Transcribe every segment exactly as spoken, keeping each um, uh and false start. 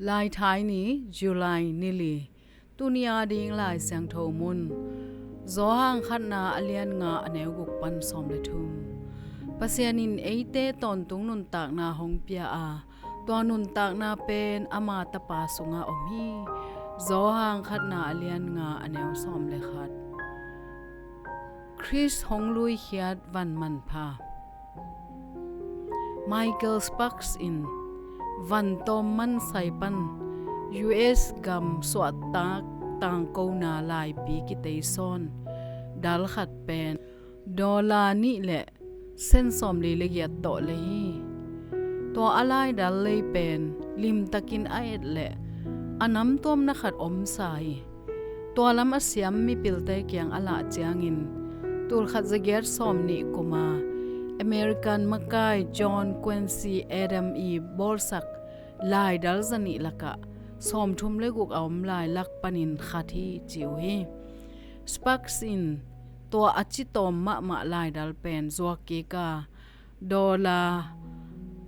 Laithai ni, July ni li. Tuni a ding Lai Siangtho mun, Johan khatna a lian nga a neu guk pan sawm le thum. Pasian in eite tawntung nuntakna hong pia a, tua nuntakna pen ama Tapa sungah om hi. Johan khatna a lian nga a neu sawm le khat. Khrist hong luikhiat van manpha. Michael Sparks in van tawm mansai pan U S gam suahtak tangkona laipi kiteisawn dal khat pen dollar nih le sen sawmli le giat tawh lei hi. Tua a laidal lei pen limtakin a et leh a namtuamna khat omsa hi. Tua lam a siam mipilte kiang a lah ciangin, tulkhat zagiat sawmnih kuma American makai John Quincy Adams i bawlsak laidal zanih lakah sawmthum le guk a om lai lak panin khat hi ci uh hi. Sparks in tua a citawm mahmah laidal pen zuak kik a, dollar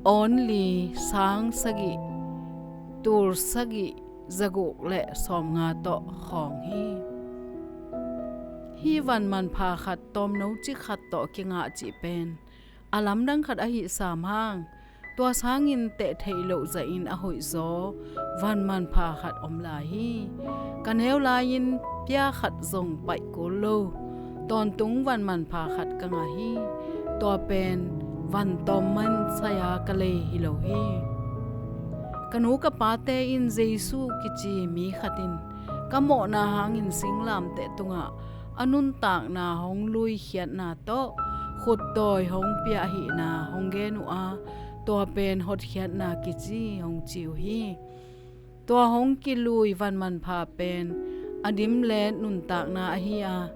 only sang sagih, tul sagih, zaguk le sawmnga tawh khawng hi. Hih van manpha khat tawmno cik khat tawh kingah cih pen a lamdang khat ahi sam hang, tua sangin teh theih loh zahin a hoihzaw van manpha khat om lai hi. Ka neu lai-in pia khat zong paih kul lo tawntung van manpha khat ka ngah hi. Tua pen van tawm mansai-a ka lei hi lo hi. Ka nu ka pate in Jesu kici mi khat in ka mawhna hangin singlamteh tungah a nuntakna hong luikhiatna tawh khuttawi hong pia ahihna hong gen uh a, tua pen hotkhiatna kici hong ci uh hi. Tua hong kilui van manpha pen a dimlet nuntakna ahi a,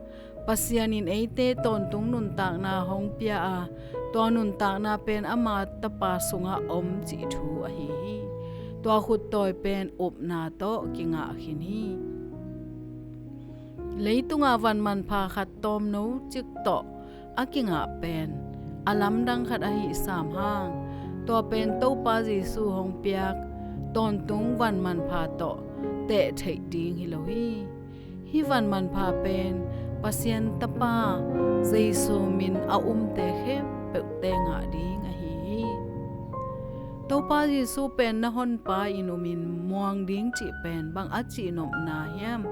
Pasian in eite tawntung nuntakna hong pia a, tua nuntakna pen ama Tapa sungah om cih thu ahi hi. Tua khuttawi pen upna tawh kingah khin hi. Leitungah van manpha khat tawmno cik tawh a kingah pen a lamdang khat ahi sam hang, tua pen Topa Jesu hong piak tawntung van manpha tawh teh theih ding hi lo hi. Hih van manpha pen Pasian Tapa Jesu min a umte khempeuhte ngah ding ahi hi. Topa Jesu pen na honpa in umin muang ding cih pen bang a cihnopna hiam?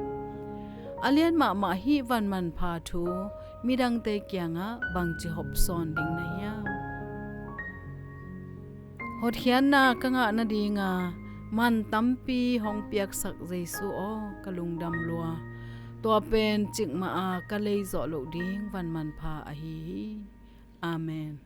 A lian mahmah hih van manpha thu midangte kiangah bangci hopsawn ding na hiam? Hotkhiatna ka ngah nadinga man tampi hong piaksak Jesu aw, ka lungdam lua. Tua pen cikmah a ka leizawh loh ding van manpha ahi hi. Amen.